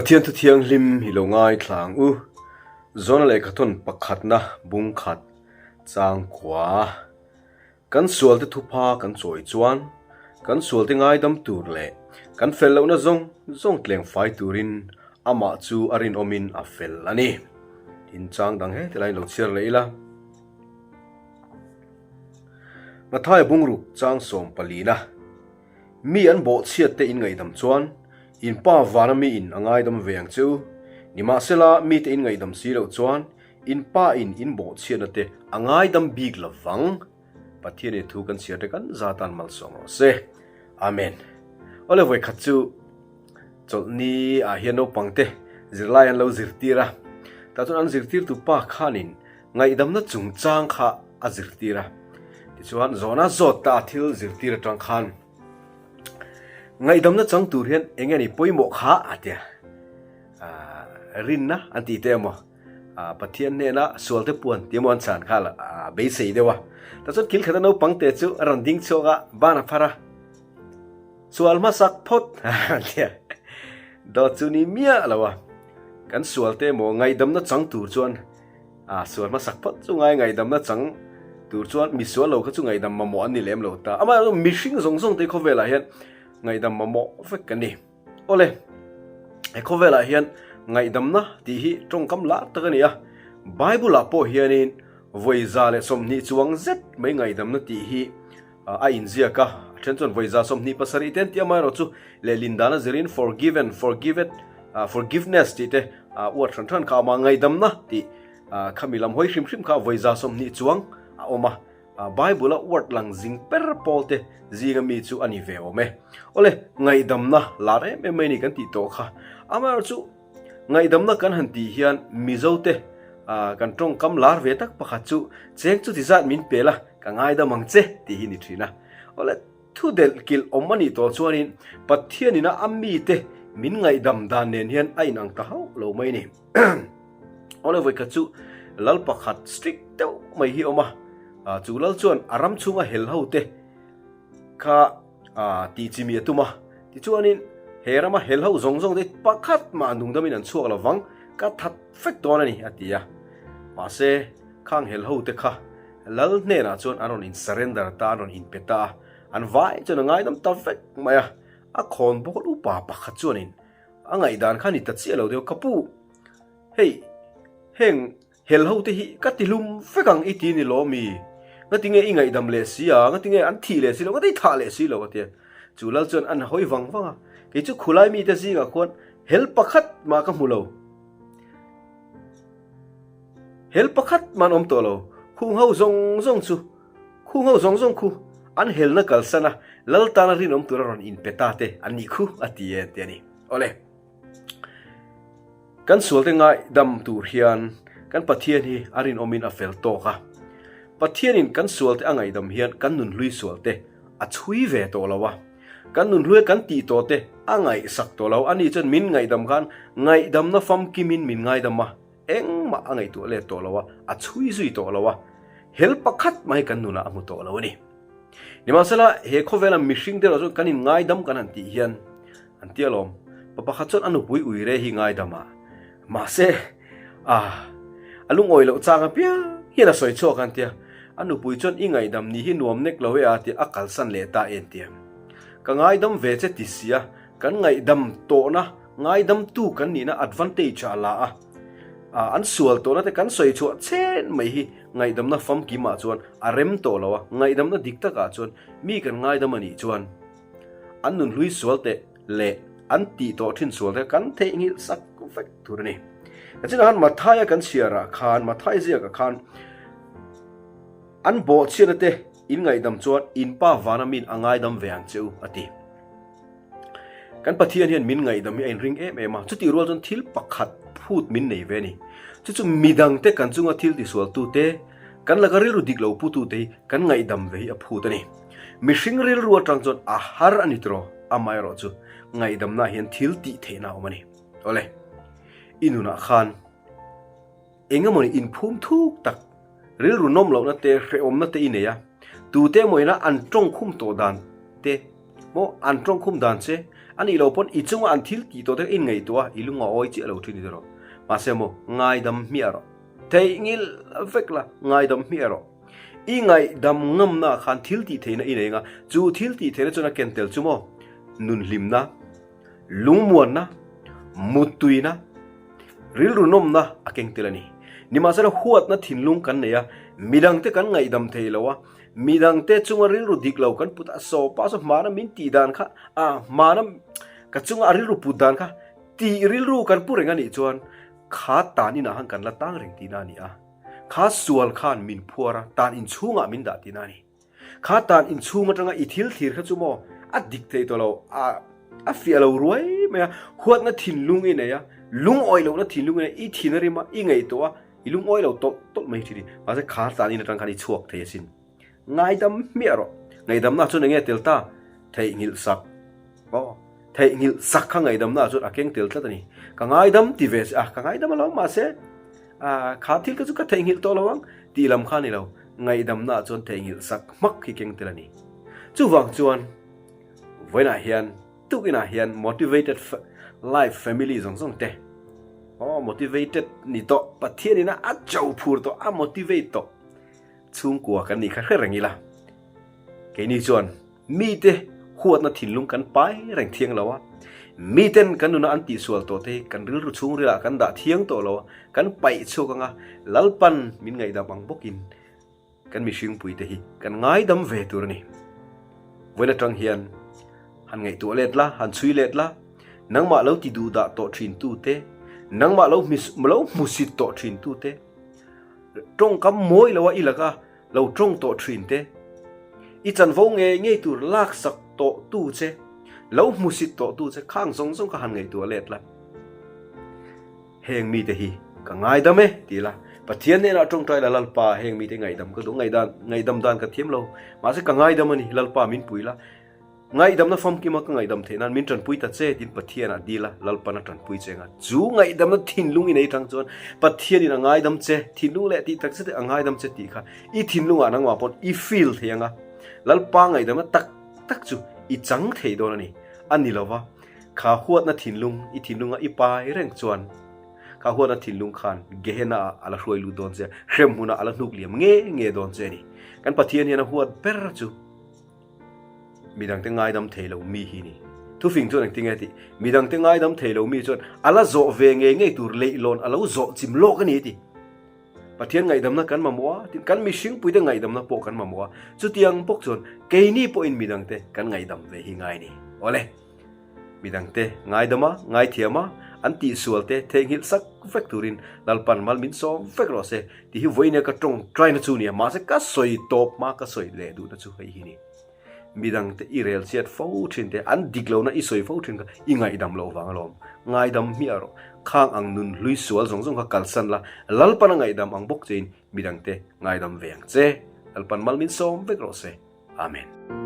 Pathian thu thianghlim hi lo ngaithla ang u. Zawna lehkhathawn pakhatna bung khat chang kua. Kan sualte thupha kan chawi chuan kan sualte ngaidam tur leh kan fel lohna zawng zawng tleng fai turin amah chu a rinawmin a fel a ni. Tin chang dang he tilaiin lo chhiar leh ila. Mathaia bungruk chang 14a. Mi an bawhchhiat te in ngaihdam chuan in Pa vana mi in a ngaidam ve ang che u. Nimahsela, mite in ngaihdam si loh chuan in Pa in in bawhchhiatna te a ngaidam bik lo vang. Pathian in thu kan chhiar te kan za tan malsawm rawh se. Amen. Awle vawikhat chu chawlhni ah hian naupang te zirlai an lo zirtir a, tah chuan an zirtirtu pa khanin Ngaihdamna chungchang kha a zirtir a, tichuan zawhna zawt ta thil zirtir atang khan ngaihdamna chang tur hian eng nge ni pawimawh kha a tia rinna an tih te emaw Pathian hnena sual te puan tih emaw an chhan kha a beisei deuh a, tichuan kil khata naupang te chu a rawn ding chhuak a, ban a phar a, sual hmasak phawt a tia dawt chu ni miah lo a, kan sual te emaw ngaihdamna chang tur chuan A sual hmasak phawt chu ngai ngaihdamna chang tur chuan mi sual lo kha chu ngaihdam mamawh an ni lem lo ta. Amaherawhchu mihring zawng zawng te khawvelah hian ngaihdam mamawh vek kan ni. Awle, he khawvelah hian ngaihdamna tih hi tawngkam lar tak a ni a. Bible-ah pawh hianin vawi 120 chuang zet mai ngaihdamna tih hi a inziak a. A then chuan vawi 127 te an ti amaherawhchu lehlin dana zirin forgiven, forgivet, forgiveness tih te uar hran hran kha a awm a, ngaihdamna tih khami lam hawi hrim hrim kha vawi 20 chuang a awm a. Bible-a word lang zing per pawl te zinga mi chu a ni ve awm e. Awle, ngaihdamna lar em em mai ni kan tih tawh kha. Amaherawhchu Ngaihdamna kan han tih hian Mizote kan tawngkam lar ve tak pakhat chu cheng chuti zat min pel a, ka ngaidam ang che tih hi ni thin a. Awle, thu delh kilh awm a nih tawh chuanin Pathianin a mite min ngaihdam dan nen hian a inang ta hauh lo mai ni. Awle, vawikhat chu lal pakhat strict deuh mai hi a awm a, chu lal chuan a ram chhunga hel hote kha tih chi mi a tum a, tichuanin he rama hel ho zawng zawng te pakhat mah nungdamin an chhuak lo vang, ka that vek dawn a ni a ti a. Mahse, khang hel ho te kha lal hnenah chuan an rawn in surrender ta, an rawn inpe ta a, an vai chuan a ngaidam ta vek mai a, a khawn bawl upa pakhat chuanin a ngaihdan kha ni ta chiah lo deuh, ka pu, hei heng Hel ho te hi ka ti hlum vek ang i ti ni law mi? Ngati nge i ngaihdam leh si a, ngati nge an thih leh si lo, ngati i thah leh si lo a ti a. Chu lal chuan an hawi vang vang a, kei chu khulai mite zingah khuan hel pakhat mah ka hmu lo. Hel pakhat mah an awm tawh lo, khung ho zawng zawng chu, khung ho zawng zawng khu an helna kalsan a, lal tana rinawm tura rawn inpe ta te an nih khu a ti e an ti a ni. Awle. Kan sualte ngaihdam tur hian kan Pathian hi a rinawmin a fel tawk a. Pathianin kan sualte a ngaihdam hian kan nunhlui sualte a chhui ve tawh lo a. Kan nunhluia kan tih tawhte a ngaihsak tawh lo. Ani chuan min ngaihdam khan ngaihdamna famkimin min ngaidam a, engmah a ngaihtuah let tawh lo a, a chhui zui tawh lo a. Hel pakhat mah hi kan nunah a hmu tawh lo a ni. Nimahsela, he khawvela mihringte erawh chuan kan inngaidam kan han tih hian An ti alawm. Pa pakhat chuan a nupui uire hi ngaidam a, mahse, a a lungawi loh chang apiang hian a sawi chhuak an tia. A nupui chuan i ngaihdam ni hi nuam nek lo e a tia a kalsan leh ta e an tia. Ka ngaidam ve che ti sia, kan ngaihdam tawhna, ngaidamtu kan nihna advantage ah a la a. A an sual tawhna te kan sawi chhuah chen mai hi ngaihdamna famkim ah chuan a rem tawh lo a, ngaihdamna dik takah chuan mi kan ngaidam a nih chuan, An nunhlui sual teh leh an tih tawh thin sual te kan theihnghilh sak vek tur a ni. Kachinah khan Mathaia kan chhiarah khan, Mathai ziakah khan an bawhchhiatna te in ngaihdam chuan in pa vana min a ngaidam ve ang che u a ti. Kan Pathian hian min ngaihdam hi a inring em em a, chutih rual chuan thil pakhat phut min nei ve a ni. Chu chu midangte kan chunga thil tisualtute, kan laka rilru dik lo putute hi kan ngaihdam ve hi a phut a ni. Mihring rilru atang chuan a har a ni tiraw? Amaherawh chu ngaihdamna hian thil tih theihna a awm a ni. Awle, i nunah khan eng emawni inphum thuk tak, rilru nawm lohna te, hrehawmna te i nei a, tute emaw ina an tawngkhum tawh dan te maw, an tawngkhum dan che, A nih loh pawn i chunga an thil tih tawh te kha i inngaihtuah a, i lung a awi chiah lo thin i ti rawh. Mahse maw, ngaidam hmiah rawh. Theihnghilh vek la, ngaidam hmiah rawh. I ngaihdam ngamnaah khan thil tih theihna i nei anga, chu thil tih theihna chuan a ken tel chu maw, nunhlimna, lungmuanna, muttuina, rilru nawmna a keng tel a ni. Nimahsela huatna thinlung kan nei a, midangte kan ngaihdam thei lo a, midangte chunga rilru dik lo kan put a, sawpa saw hmana min tih dan kha, a hmana ka chunga a rilru put dan kha tih rilru kan pu reng a nih chuan kha tan inah khan kan la tang reng tihna a ni a. Kha sual khan min phuar a, tan inchhungah min dah tihna a ni. Kha tan inchhung atanga i thil thlir kha chu maw a dik thei tawh lo, a a fiah lo ruai mai a, huatna thinlung i nei a, lungawi lohna thinlung i nei a, i thin a rim a, i ngaihtuah a, i lungawi lo tawlh tawlh mai thin i, mahse kha tan in atang khan i chhuak thei asin. Ngaidam hmiah rawh. Ngaihdamna chuan enge tel ta? Theihnghilh sak. Aw, theihnghilh sak kha ngaihdamna chuan a keng tel tlat a ni. Ka ngaidam ti ve se a, ka ngaidam alawm mahse a, kha thil kha chu ka theihnghilh tawh lo ang tih lam kha a ni lo. Ngaihdamna chuan theihnghilh sak hmak hi keng tel a ni. Chuvang chuan vawiinah hian tukinah hian motivated life family zawng zawng te aw motivated ni tawh Pathian ina a cho phur tawh a motivate tawh chhungkua kan nih kha hre reng ila. Keini chuan mite huatna thinlung kan pai reng thiang lo a, miten kan nuna an tihsual tawh te hi kan rilru chhungrilah kan dah thiang tawh lo a, kan paih chhuak anga Lalpan min ngaihdam ang bawkin kan mihringpui te hi kan ngaidam ve tur a ni. Vawiin atang hian han ngaihtuah let la, han chhui let la, nangmah lo ti duhdah tawh thin tu te, nangmah lo lo hmusit tawh thin tu te, tawngkam mawi lo a i laka Lo tawng tawh thin te, i chanvo ngei ngei tur laksak tawh tu che, lo hmusit tawh tu che khang zawng zawng kha han ngaihtuah let la. Heng mite hi ka ngaidam e ti la, Pathian hnenah tawngtai la Lalpa heng mite ngaihdam ka duh, ngaihdan ngaihdam dan ka thiam lo, mahse ka ngaidam a ni, Lalpa min pui la, Ngaihdamna famkima ka ngaihdam theih nan min tanpui ta che tiin Pathian ah dil a, Lalpan a tanpui che anga chu ngaihdamna thinlung i nei tang chuan Pathianin a ngaidam che, thinlung leh tih tak zet a ngaidam che tih kha i thinlungah nangmah pawn i feel thei anga Lalpa ngaihdamna tak tak chu i chang thei dawn a ni. A ni lova, kha huatna thinlung i thinlunga i pai reng chuan kha huatna thinlung khan Gehenna ah a la hruai lut dawn che a, hremhmunah a la hnuk liam nge nge dawn che a ni. Kan Pathian hian a huat ber chu. Midangte ngaidam thei lo mi hi ni. Thufing chuan engtin nge tih? Midangte ngaidam thei lo mi chuan a la zawh ve ngei ngei tur leihlawn a lo zawh chim lawk a ni ti. Pathian ngaihdamna kan mamawh a, tin kan mihringpuite ngaihdamna pawh kan mamawh a. Chutiang bawk chuan keini pawhin midangte kan ngaihdam ve hi ngai ni. Awle. Midangte ngaidam a, ngaithiam a, an tihsual te theihnghilh sak vek turin Lalpan mal min sawm vek rawh se tih hi vawiin ka tawngtaina chu nia, mahse ka sawi tawp hma ka sawi leh duhna chu hei hi ni. Midangte i rel chhiat fo thin te, an dik lohna i sawi fo thin kha i ngaihdam loh vang alawm. Ngaidam hmiah rawh, khang ang nun hlui sual zawng zawng kha kalsan la, Lalpan a ngaihdam ang bawk chein midangte ngaidam ve ang che. Lalpan mal min sawm vek rawh se. Amen.